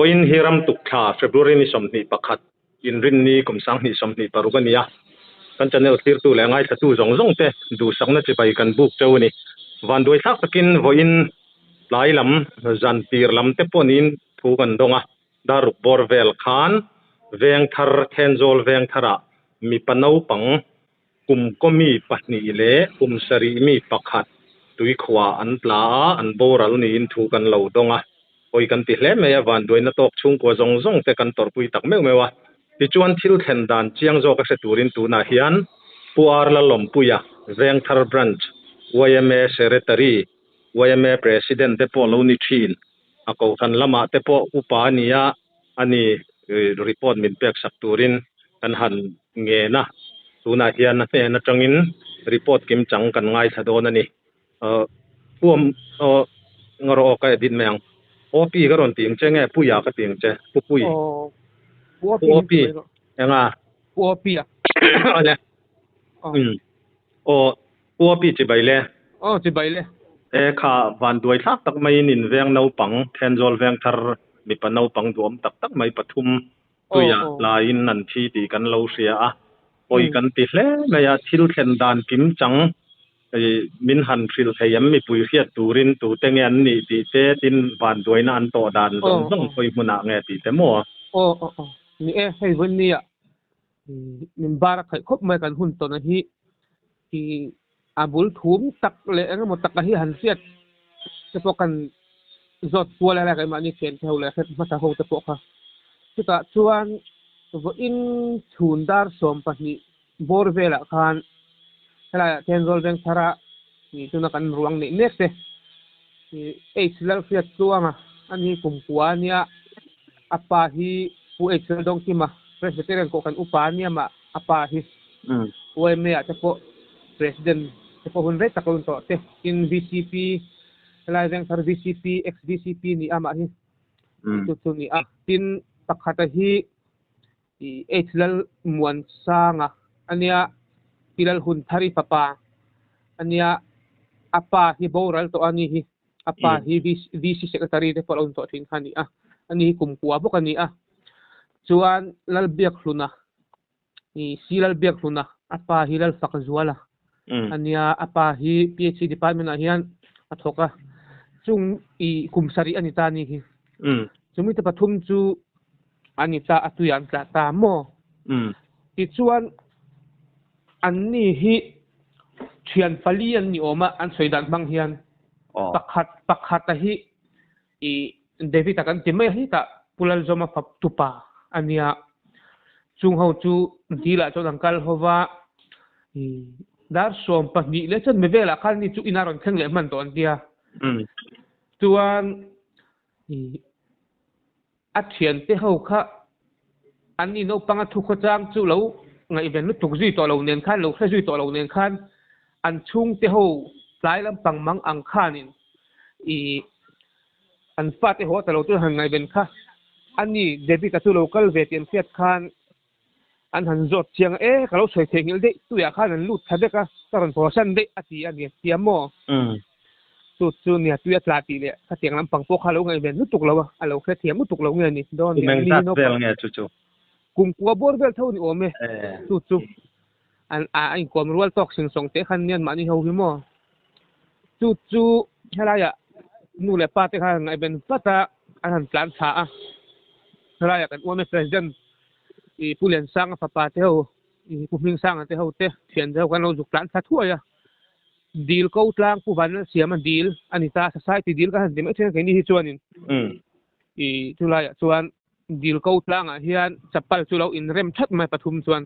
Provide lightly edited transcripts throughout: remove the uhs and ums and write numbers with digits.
Vawiin hi ram tuk thla February ni 21 inrinni kum 2026 a ni a. Kan channel thlirtu leh ngaithlatu zawng zawng te duhsakna chibai kan buk cheu a ni. Vanduai thlak takin vawiin tlai lam zan tir lam te pawh niin thu kan dawng a. Daruk bawr vel khan Vengthar Thenzawl Vengtharah mipa naupang Kum kaw mi pahnih leh kum sarih mi pakhat tuikhuah an tla a, an boral niin thu kan lo dawng a. Hawi kan ti hle mai a, vanduaina tawk chhungkua zawng zawng te kan tawrhpui tak meuh meuh a. Tichuan thil thlen dan chiang zawk a hre turin tunah hian Pu R Lalawmpuia, Vengthar Branch yma Secretary, yma President te pawh lo ni thin, a kohhran lamah te pawh upa a ni a, a ni report min pek sak turin kan han ngen a, tunah hian a hnen atangin report kim chang kan ngaithla dawn a ni. Puam aw ngarawh aw ka edit mai ang. OP ka rawn ti ang che nge Puia ka ti ang che Pu Pui. Pu OP enga? Pu OP a. Awle. Aw Pu OP chibai le. Aw chibai le. E kha vanduai thlak tak maiin in veng naupang Thenzawl veng thar mipa naupang duhawm tak tak mai pathum tuiah laiin an thi tih kan lo hria a. Pawi kan ti hle mai a, thil thlen dan kim chang min han hrilh thei em mipui hriat turin tute nge an nih tih te tin vanduaina an tawh dan zawng zawng khawi hmunah nge tih te maw? Aw aw aw ni e hei vawi nia min bar a khaih khawp mai kan hun tawna hi i a bul thum tak leh eng emaw taka hi han hriat te pawh kan zawt kual a keimahni thian te ho leh hret hmasa ho te pawh kha chutah chuan vawiin chhun dar 12 bawr velah khan helaiah Thenzawl Vengthara ni tuna kan ruang neih mek te H Lalhriat Tluanga ani hi kum kua ania a pa hi Pu H Laldawngkima Presbyterian pawh kan upa ania mah a pa hi YMA ah te pawh President te pawh hun rei tak a rawn tawh te tin VCP helai Vengthar VCP ex VCP ni a mah hi chu chu ni a tin pakhata hi H Lal Muansanga ania Pi Lal Hunthari fapa ania a pa hi boral tawh a ni hi a pa hi VC Secretary te pawh a lo ni tawh thin kha a ni a ani hi kum kua bawk a ni a chuan Lalbiakhluna Si Lalbiakhluna a pa hi Lalfakzuala ania a pa hi PHC department ah hian a thawk a chung i kum sarih a ni ta a ni hi chumi te pathum chu a ni ta a tuiah an tlah ta maw tichuan anni hi thian pali an ni awm a an sawi dan hmang hian pakhat pakhata hi i David a kan ti mai a hetah Pu Lalzawma fap tupa a nia chung ho chu dil ah chuan an kal ho va i dar 12 leh chuan mi velah khan ni chu inah rawn thleng leh hman tawh an tia chuan i a thiante ho kha an ni naupang a thu khawchang chu lo ngaihven lutuk zui tawh lo nen khan lo hre zui tawh lo nen khan an chhungte ho tlai lampang mang ang khanin i an fate haw ta lo chu han ngaihven kha a ni David a chu lo kal ve tih an hriat khan an han zawt chiang a e ka lo sawi theih nghilh daih tuiah khan an lut thla vek a ka rawn haw san daih a ti a ni a tia maw chu chu nia tui a tla tih leh khatiang lampang pawh kha a lo ngaihven lutuk lo a a lo hrethiam lutuk lo nge ni dawn kum eng zat vel nge chu chu kum kua bawr vel tho ni awm e chu chu an a inkuam rual tawk sing sawng te khan nian mahni ho hi maw chu chu helaiah nu leh pa te khan ngaihven vat a an han tlan thla a helaiah kan uame president i Pu Liansanga fapa te ho i Pu Hmingsanga te ho te thian te ho kan lo zuk tlan thla thuai a dil ko tlang Pu Vanlal siam a dil a ni ta society dil kan han ti mai thin a keini hi chuanin i chulaiah chuan dil ko tlangah hian chapal chu lo inrem that mai pathum chuan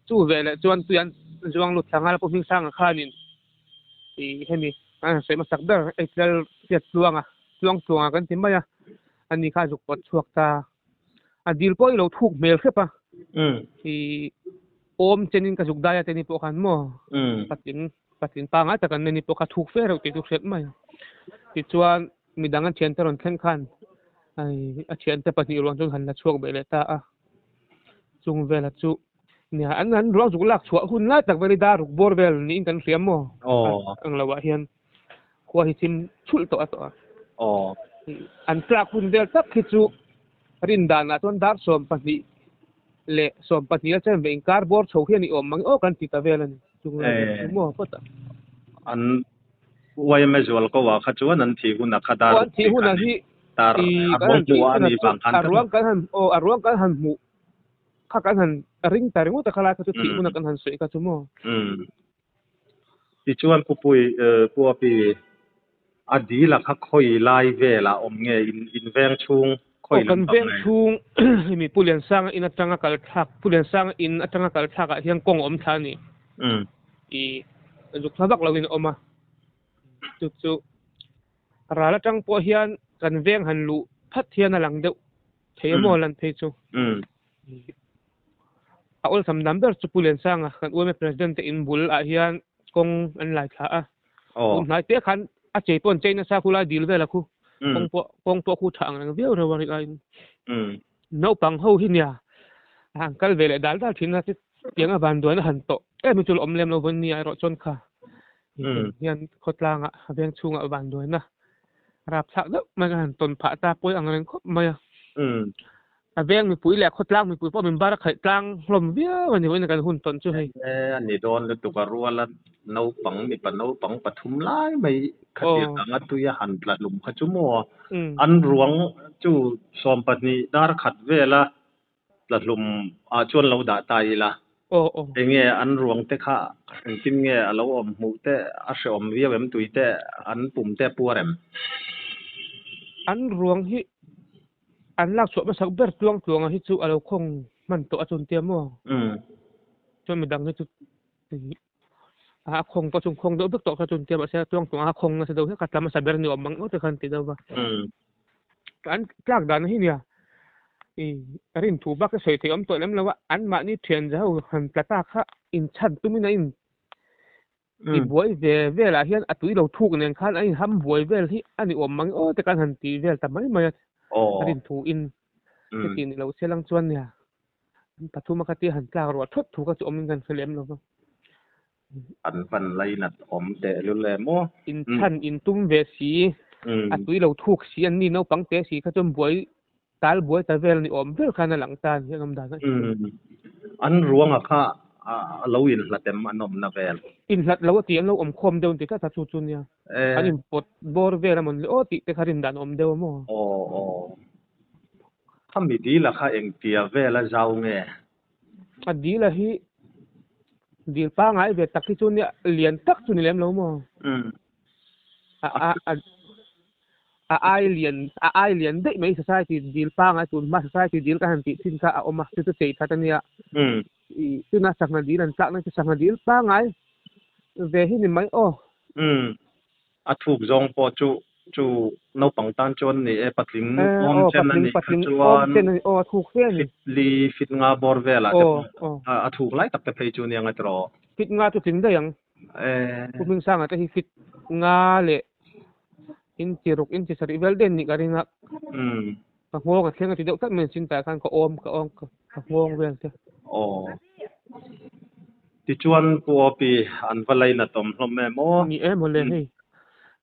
chu veleh chuan tui an zuang lut thla nghal a Pu Hmingsanga khanin i hemi an han sawi hmasak ber Eitlal hriat tluanga tluang tluanga kan ti mai a ani kha zuk pawt chhuak ta a dil pawh i lo thuk hmel hrep a i awm chenin ka zuk dai a te ni pawh khan maw patling patling pangai tak an ni pawh kha thuk fe reuh tih chu hriat mai tichuan midang an thiante rawn thleng khan ai a thiante pahnih ruang chuan han la chhuak ve leh ta a chung vela chu nia an an ruang zuk lak chhuah hun lai tak veli dar ruk bawr vel niin kan hria maw ang lo ah hian khua hi thim chhulh tawh a tawh a. An tlak hun vel tak khi chu rin danah chuan dar 12 leh 12 a chen ve inkar bawr chho hian i awm mang aw kan ti ta vel a ni. Chung lai chu maw phawt a. An YMA zual ko ah kha chuan an thih hunah kha dar An thih hunah hi dar a ruang hmuh a nih vang khan a ruang kan han aw a ruang kan han hmuh kha kan han ring ta ringawt a kha lai kha chu thih hunah kan han sawi kha chu maw. Tichuan Pupui Puapi a dil a kha khawi lai velah awm nge in veng chhung khawi lam pang nge? Kan veng chhung hemi Pu Liansanga in atanga kal thlak Pu Liansanga in atanga kal thlak ah hian kawng a awm thla a ni. I zuk hla vak lo in a awm a. Chu chu ral atang pawh hian kan veng han luh phat hian a lang deuh thei a maw lan phei chu. A awlsam dam ber chu Pu Liansanga kan UMA President te in bul ah hian kawng an lai thla a. Tun hnai te khan a chei pawh an chei nasa khu lai dil vel a khu. Kawng pawh kawng pawh khu tha ang reng viau reuh a rik aiin. Naupang ho hi nia an kal ve leh dal dal thin a tiang a van duaina han tawh em hi chu la awm lem lo vawn nia erawh chuan kha hian khawtlangah a veng chhungah van duaina rapthlak deuh mai ka han tawn phah ta pawi ang reng khawp mai a. A veng mipui leh khawtlang mipui pawh min bar a khaih tlang hlawm viau a ni vawiin kan hun tawn chu hei. E a ni dawn lutuk a ruala naupang mipa naupang pathum lai mai khatia anga tui a han tla hlum kha chu maw an ruang chu 12 dar khat vela tla hlum ah chuan lo dah ta ila enge an ruang te kha engtin nge a lo awm hmuh te a hreawm viau em tui te an pum te a puar em? An ruang hi An lak chhuah hmasak ber tluang tluanga hi chu a lo khawng hman tawh a chun tia maw? Chuan midang hi chu a khawng pawh chu khawng deuh vek tawh kha chun tia mahse tluang tluanga a khawng nasa deuh hlek a tla hmasa ber ni awm ang te khan ti deuh va. An tlak dan hi nia i rin thu bak hi sawi theih awm tawh lem lo a, anmahni thian za ho han tla ta kha inchhan tumin a in Ti buai ve velah hian a tui lo thuk nen khan a inham buai vel hi a ni awm mang aw te kan han ti vel ta mai mai a, a rin thu in heti ni lo se lang chuan nia an pathum a khatia han tlak ruah thawt thu kha chu awm in kan hre lem lo va. An van lainat awm teh lul em aw. Inchhan in tum ve si, a tui lo thuk si an ni naupang te si kha chuan buai tal buai ta vel ni awm ber khan a lang ta a ni an awm dan a. An ruangah kha a lo inhlat em an awmna vel? Inhlat lo a ti an lo awm khawm deuh an ti tlat a chu chu nia. An inpawt bawr vel a mawn le aw tih te kha rin dan a awm deuh a maw? Aw aw. Khami dil a kha engtia vel a zau nge? A dil a hi dil pangai ve tak hi chu nia lian tak chu ni lem lo maw? A a a a ai lian a ai lian daih mai society dil pangai tun hma society dil ka han tih thin kha a awm a chu chu chei that ania i tuna sangha dil an tlak na chu sangha dil pangai ve hi ni mai aw. A thuk zawng pawh chu chu naupang tan chuan ni e patling awm chen a nih kha chuan fit li fit nga bawr velah te pawh a thuk lai tak te phei chu nia ngai tawh. Fit nga chu tling daih ang. Pu Hmingsanga te hi fit nga leh inchi ruk inchi sarih vel daih anih ka ring a. Ka nghawng a thleng a ti deuh tlat mai chin tah khan ka awm ka awm ka nghawng vel te. Aw. Tichuan Pu Opi an va lainat awm hlawm em aw? Ni em awle hei.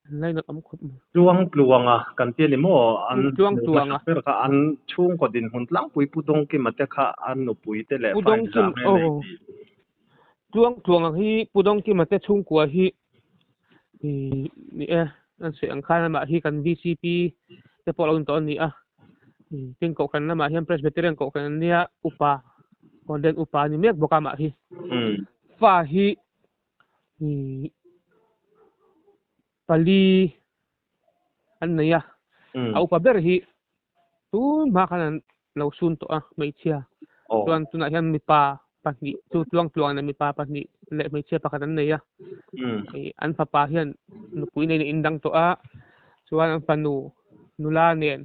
An lainat awm khawp mai. Tluang tluanga kan ti a ni maw? An Tluang tluanga. Ber kha an chhungkaw dinhmun tlangpui Pu Dawngkima te kha an nupui te leh Pu Dawngkim aw. Tluang tluanga hi Pu Dawngkima te chhungkua hi ni e an sawi ang khan amah hi kan VCP te pawh lo in tawh a ni a tin kohhran lamah hian Presbyterian kohhran an nia upa Golden upa a ni mek bawk a amah hi fa hi pali an nei a a upa ber hi tun hma khan an lo sun tawh a hmeichhia chuan tunah hian mipa pahnih chu tluang tluang leh mipa pahnih leh hmeichhia pakhat an nei a an fapa hian nupui neiin a indang tawh a chuan an fanu nula nen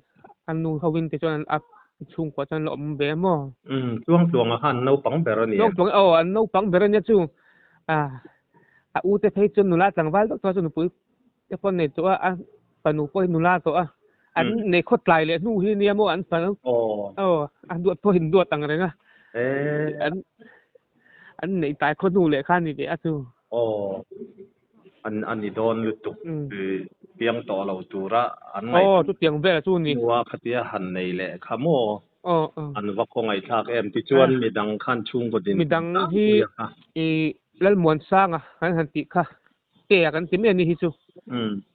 an nu hovin te chuan an chhungkua chuan an la awm ve maw tluang tluanga kha an naupang ber a ni tluang tluang aw an naupang ber a nia chu a u te phei chuan nula tlangval deuh tawh a chu nupui te pawh nei tawh a a fanu pawh hi nula tawh a an nei khaw tlai leh hnu hi nia maw an fanu aw a duat pawh in duat ang reng a an an nei tlai khaw hnu leh kha a ni ve a chu aw an a ni dawn lutuk. Piang tawh lo tura an ngaih Aw chutiang vel chu ni. Hnua khatia han nei leh kha maw? Aw aw. An va khawngaih thlak em? Tichuan midang khan chhungkaw din Midang hi i Lalmuansanga kan han tih kha te a kan ti mai a ni hi chu.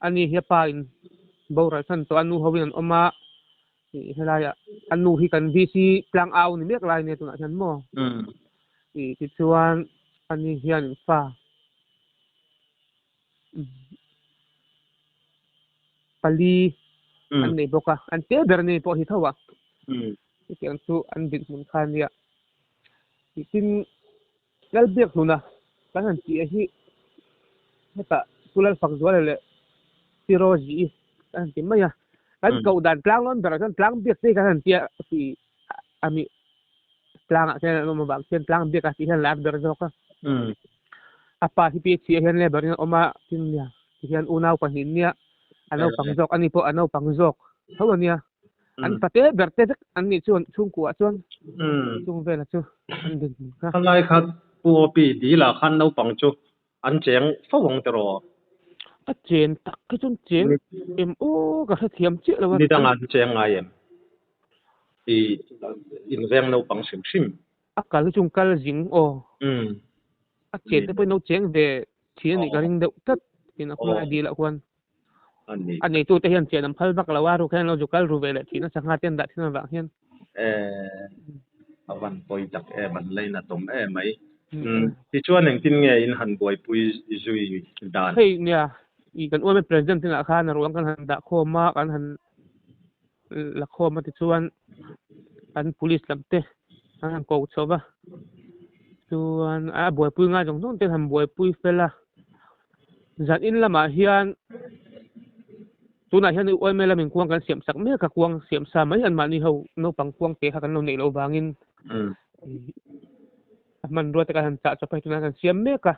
Ani hi a pa in boral san tawh a nu ho in an awm a, i helaiah a nu hi kan VC tlang au ni mek lai nia tunah hian maw? I tichuan ani hian fa pali an nei bawk a, an te ber nei pawh hi tho a, chutiang chu an dinhmun kha a nia. Tin, Lalbiakhnuna kan han tih hi hetah Pu Lalfakzuala leh Pi Rosie kan han ti mai a, kan koh dan tlang lawn berah chuan tlang biak te hi kan han tia tih a nih tlangah khian an awm avang khian tlang biak a tih hian lar ber zawk a. A pa hi PHC ah hian labour in a awm a, tin nia tihian unau pahnih nia a naupang zawk ani pawh a naupang zawk tho a nia. An pate ber te vek an nih chuan chhungkuah chuan chung velah chu an din hmun kha. Khalai kha Pu OP dil ah khan naupang chu an cheng fo ang tiraw? A chen tak hi chuan cheng em aw ka hrethiam chiah lo a. Nidangah an cheng ngai em? I inveng naupang hrim hrim. A kal hi chung kal zing aw. A chen te pawhin lo cheng ve thin a nih ka ring deuh tlat tin a khawlai dil ah khuan. A neitu te hian chen an phal vak lo a, ruk hian an lo zu kal ru ve leh thin a, sangha te an dah thin avang hian. Eh, a van pawi tak em, an lainat awm em mai. Tichuan engtin nge in han buaipui zui dan? Hei nia, i kan UMA President inah khan a ruang kan han dah khawm a, kan han la khawm a tichuan an police lam te an han ko chho va chuan a buaipui ngai zawng zawng te an han buaipui fel a zan in lamah hian tunah hian UMA lamin kuang kan siam sak mek a kuang siam sa mai an mahni ho naupang kuang te kha kan lo neih loh vangin a hmanrua te kan han chah chawp a hei tunah kan siam mek a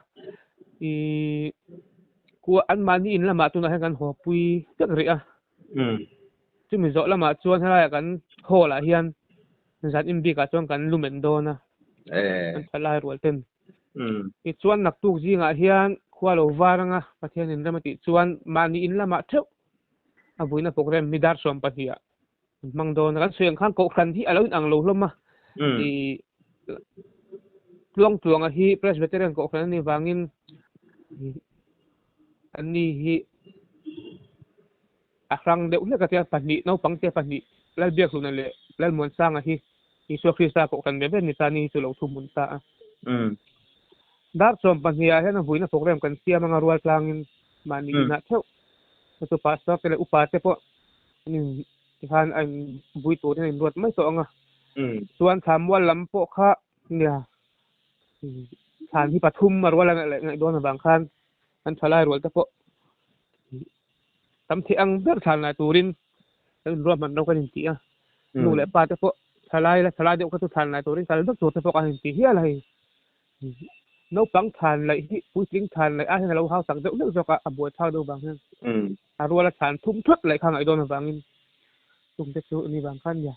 ihh kua an mahni in lamah tunah hian kan haw pui vek rih a. Chumi zawh lamah chuan helaiah kan hall ah hian zan in bikah chuan kan lumen dawn a, kan tha lai rual ten. Tichuan naktuk zingah hian khua lo var anga Pathian in rem a tih chuan mahni in lamah theuh a vuina program hi dar 12 ah an hmang dawn a. Kan sawi ang khan kohhran hi a lo inang lo hlawm a, ih Tluangtluanga hi Presbyterian kohhran a nih vangin Anni hi a hrang deuh hlek a tia pahnih naupang te pahnih Lalbiakhluna leh Lalmuansanga hi Isua Krista kohhran ve ve ni ta ni hi chu lo thu hmun ta a. Dar 12 ah hian a vuina program kan siam anga rual tlangin mahni inah theuh chu pastor te leh upa te pawh an in tikhan a in vui turin a inruat mai tawh ang a. Chuan Thlamual lam pawh kha nia Thlan hi pathum a rual a ngaih dawn avang khan an thalai rual te pawh tam theih ang ber thlan lai turin kan inruahman ro kan inti a, nu leh pa te pawh thalai la thalai deuh kha chu thlan lai turin kal vek tur te pawh kan inti hial a hei. Naupang thlan laih hi puitling thlan laih ai hian a lo hau tak deuh deuh zawk a, a buai thlak deuh vang hian a ruala thlan thum thut laih kha ngaih dawn avangin chung te chu ni vang khan nia.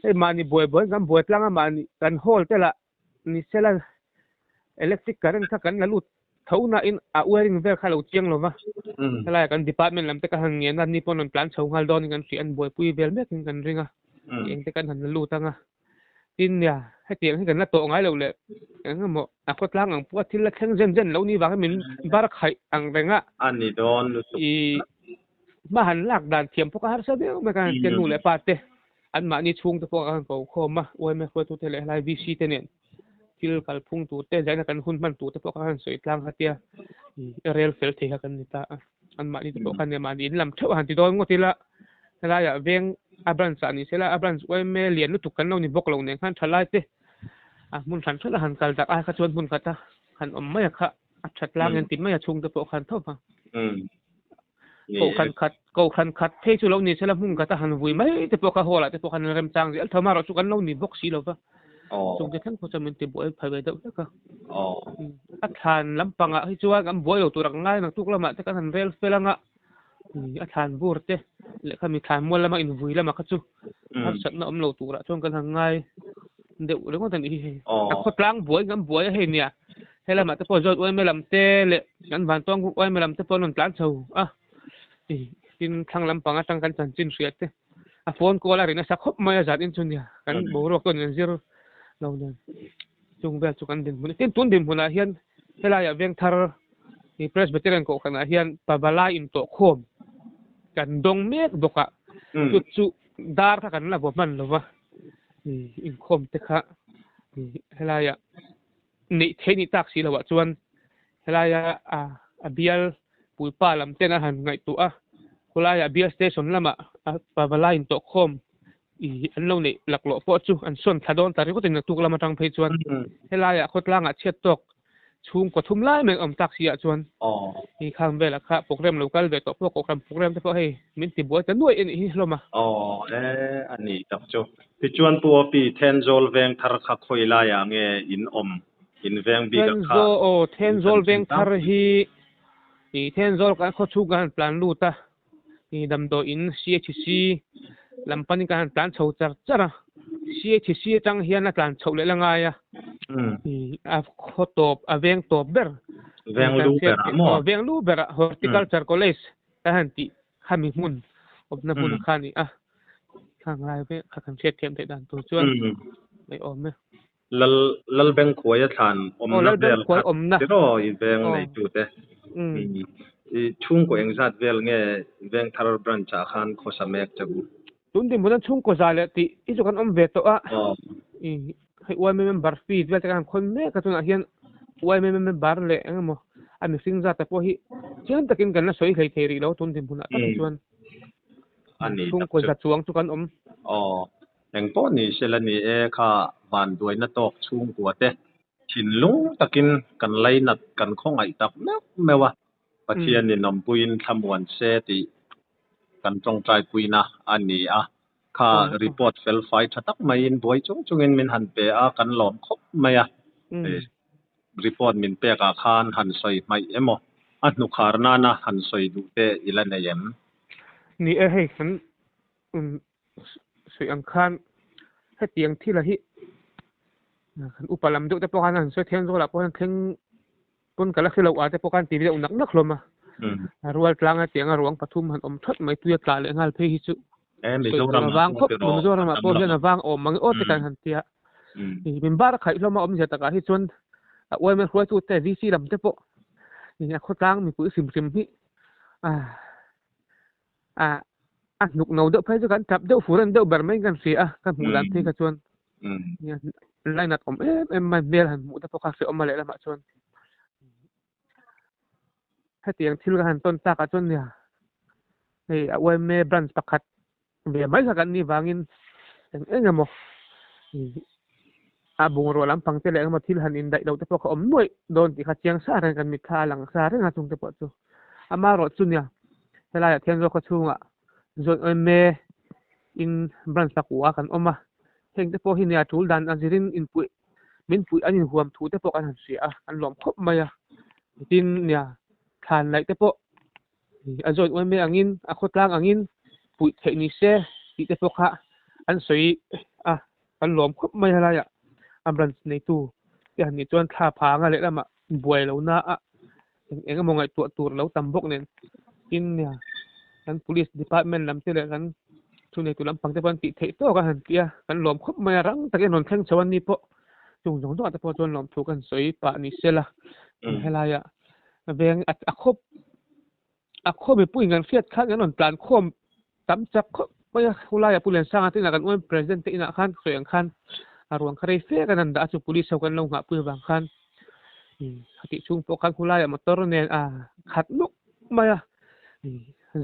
Hei mahni buai buai kan buai tlang a mahni kan hall te lah ni sela electric current kha kan la lut tho na in a wiring vel kha lo chiang lova helai kan department lam te ka han ngen a ni pawn rawn tlan chho nghal dawn in kan hria an buaipui vel mek in kan ring a eng te kan han la lut anga tin nia hetiang hi kan la tawh ngai lo leh eng emaw a khawtlang ang pawh a thil la thleng zen zen lo ni vang hi min bar khaih ang reng a a ni dawn lutuk i hma han lak dan thiam pawh ka harsa viau mai ka han tia nu leh pa te Anmahni chhungte pawh kan ko khawm a, UMA hruaitute leh helai VC te nen thil kalphung tur te, zaina kan hun hman tur te pawh kha kan sawi tlang kha tia rel fel thei kha kan ni ta a. Anmahni te pawh khan mahni in lam theuh a han ti dawn ngawt ila, helaiah veng a branch ah ni sela, a branch UMA lian lutuk kan lo ni bawk lo nen khan thalai te a hmun hran hran a han kal dak ai kha chuan hmun khat a han awm mai a kha a that tlang hian ti mai a chhungte pawh khan tho va. Kohhran khat kohhran khat phei chu lo ni sela hmun khat a han vui mai te pawh kha hall ah te pawh khan remchang zel tho amaherawhchu kan lo ni bawk si lo va chung te thleng pawh chuan min ti buai phal ve deuh hlek a a thlan lampangah hi chuan kan buai lo tur ang ngai naktuk lamah te kan han rel fel anga a thlan bur te leh khami thlan mual lama invui lamah kha chu harsatna awm lo turah chuan kan han ngai deuh ringawt a nih hi hei a khawtlang buai kan buai a hei nia. He lamah te pawh zawt uaime lam te leh kan vantawng uaime lam te pawh an rawn tlan chho a. Tin thlang lampang atang kan chanchin hriat te a phone call a ri nasa khawp mai a zat in chu nia kan boruak chuan kan zir lo nen chung vel chu kan dinhmun a tin tun dinhmunah hian helaiah vengthar ih Presbyterian kohhranah hian pavalai intawhkhawm kan dawng mek bawk a chu chu dar kha kan la vaw hman lo va ih inkhawm te kha ih helaiah neih theih ni tak si loah chuan helaia a bial puipa lam ten a han ngaihtuah a, khawlaia bial station lama a pavalai intawhkhawm ih an lo neih laklawh pawh chu an sawn thla dawn ta ringawt in naktuk lam atang phei chuan helaia khawtlangah chhiat tawk chhungkaw thum lai mai awm tak si ah chuan ih khang velah kha program lo kal ve tawh pawh kohhran program te pawh hei min ti buai ta nuaih a nih hi hlawm a. Aw e a ni tak chu. Tichuan Pu Opi, Thenzawl veng thar kha khawi laiah nge in awm? In veng bik a kha Thenzawl aw Thenzawl veng thar hi ih Thenzawl kan khaw chhung kan han plan lut a, ih damdawi in CHC lam panin kan han tlan chho char char a, CHC atang hian a tlan chhoh leh la ngai a, ih a khaw tawp a veng tawp ber Veng lu ber ah maw? Aw veng lu ber ah Horticulture College kan han tih khami hmun awmna hmun kha a ni a. Khang lai vek kha kan hriat thiam theih dan tur chuan mai awm e. Lal Lal Bengkhuai a thlan awmna vel kha tiraw i veng neitu te. I chhungkaw engzat vel nge Vengthar branch ah khan khawsa mek che u? Tun dinhmun an chhungkaw za leh tih hi chu kan awm ve tawh a. I hei YMA member fee vel te kan han khawn mek a tunah hian YMA member leh eng emaw a mihring zat te pawh hi chiang takin kan la sawi hlei thei rih lo tun dinhmunah tak hi chuan. A ni tak Chhungkaw chu. za chuang chu kan awm. Aw, engpawh ni sela ni e kha vanduaina tawk chhungkua te thinlung takin kan lainat kan khawngaih tak meuh meuh a, Pathianin awmpuiin thlamuan se tih kan tawngtaipuina a ni a. Kha report fel fai tha tak maiin buai chung chungin min han pe a, kan lawm khawp mai a. Report min pekah khan han sawi hmaih emaw, a hnukhar nana han sawi duh te i la nei em? Ni e, hei kan sawi ang khan hetiang thil a hi kan upa lam deuh te pawh khan an sawi thiam zawk lah pawh hian thleng pawn ka la hre lo a te pawh khan ti deuh nak nak hlawm a. Rual tlanga tianga ruang pathum han awm that mai tuia tla leh nghal phei hi chu Mizoram ah pawh Mizoram ah pawh hian a vang awm ang e aw te kan han tia. Min bar a khaih hlawm a awmzia takah hi chuan a uaima hruaitute VC lam te pawh a khawtlang mipui hrim hrim hi a a hnuk no deuh phei chu kan tap deuh fur an deuh ber mai kan hria a ka hmuh dan phei kha chuan lainat awm em em mai hmel han hmuh te pawh kha hrehawm a lehlamah chuan hetiang thil ka han tawn takah chuan nia hei a yma branch pakhat ve mai kha kan nih vangin eng eng emaw a bungrua lampang te leh eng emaw thil han indaih loh te pawh kha awm nuaih dawn tih kha chiang sa reng kan mitthla a lang sa reng a chung te pawh chu amaherawh chu nia helaiah thian zawk khaw chhungah zawn yma in branch pakua kan awm a heng te pawh hi nia tul dan a zirin inpuih min puih an inhuam thu te pawh kan han hria a an lawm khawp mai a tin nia thlan laih te pawh a zawt uai mai angin a khawtlang angin puih theih ni se tih te pawh kha an sawi a kan lawm khawp mai a laiah a branch neitu te han nih chuan thla phanga lehlamah buai lohna a eng eng emaw ngaihtuah tur lo tam bawk nen tin nia kan police department lam te leh kan thu neitu lampang te pawh an tih theih tawk a han ti a kan lawm khawp mai a rang takin rawn thleng chho a ni pawh chung zawng zawngah te pawh chuan lawmthu kan sawi pah ni sela helaiah veng a khawp a khaw mipuiin kan hriat khan kan rawn tlan khawm tam chak khawp mai a khawlaiah Pu Liansanga te inah kan uain President te inah khan sawi ang khan a ruang kha rei fe kan han dah a chu police ho kan lo nghah pui avang khan a tih chhung pawh khan khawlaiah motor nen a khat nuk mai a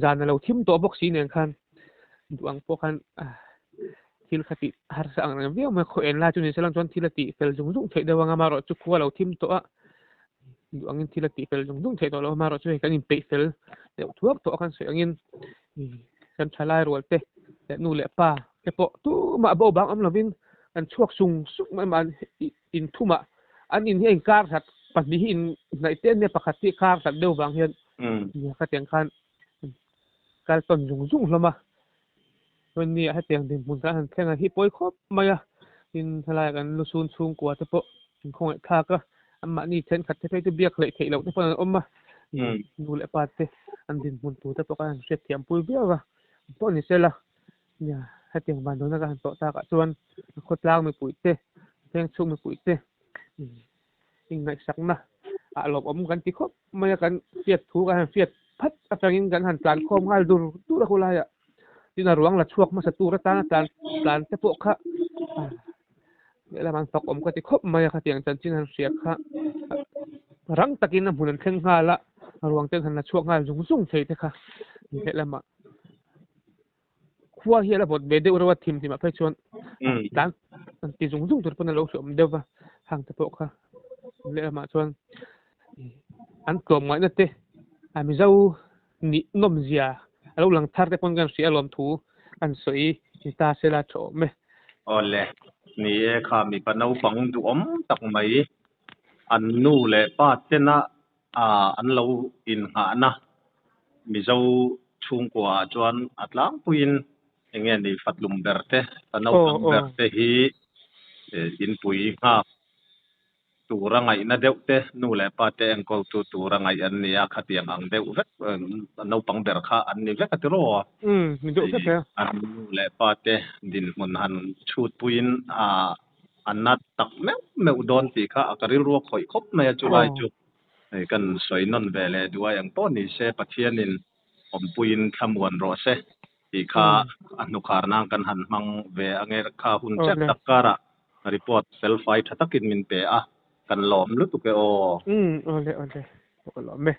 zan a lo thim tawh bawk si nen khan duh ang pawh khan thil kha tih harsa ang reng viau mai khaw en lai chu ni se lang chuan thil a tih fel zung zung theih deuh ang a amaherawh chu khua a lo thim tawh a duh angin thil a tih fel zung zung theih tawh lo amaherawh chu hei kan inpeih fel deuh thuak tawh a kan sawi angin kan thalai rual te leh nu leh pa te pawh tumah bo bang awm lovin an chhuak sung sung mai mahni inthumah an in hi a inkar hlat pahnih hi inhnaih te ania pakhat hi kar hlat deuh vang hian khatiang khan kal tawn zung zung hlawm a chuan ni ah hetiang dinhmun kan han thleng a hi pawi khawp mai a tin helaiah kan lusun chhungkua te pawh an khawngaih thlak a anmahni thenkhat te phei chu biak hleih theih loh te pawh an awm a. Nu leh pa te an dinhmun tur te pawh khan an hriatthiam pui viau a, pawh ni sela nia hetiang van dawhna ka han tawh takah chuan khawtlang mipui te veng chhung mipui te inngaihsakna ah lawmawm kan ti khawp mai a, kan hriat thu kan han hriat phat atangin kan han tlan khawm nghal dur dur a khawlaiah tin a ruang la chhuak hmasa tur atana tlan tlan te pawh kha lehlam an fak awm ka ti khawp mai a khatiang chanchin han hria kha rang takin a hmun an thleng nghal a ruang te an han la chhuak nghal zung zung thei te kha lehlamah khua hi a la vawt ve deuh reuh a thim hlimah phei chuan tlan an ti zung zung tur pawn a lo hreawm deuh va hang te pawh kha lehlamah chuan an tlawm ngaihna te a Mizo nih nawm zia a lo lang thar te pawn kan hria alawm thu kan sawi ni ta sela tha awm e. Awle, ni e kha mipa naupang duhawm tak mai an nu leh pa tena an lo innghahna Mizo chhungkua ah chuan a tlangpuiin eng nge ni fatlum ber te, fa naupang ber te hi inpui nghak tura ngaihna deuh te, nu leh pa te enkawltu tura ngaih an ni a, khatiang ang deuh vek naupang ber kha an ni vek a ti rawh a. An nu leh pa te dinhmun han chhutpuiin a na tak meuh meuh dawn tih kha a ka rilru a khawih khawp mai a, chulai chu hei kan sawi nawn ve leh duh a, eng pawh ni se Pathianin awmpuiin thlamuan rawh se tih kha a hnukhar nan kan han hmang ve ange kha hun chiah tak karah report fel fai tha takin min pe a, kan lawm lutuk e aw. Umm awle awle ka lawm e.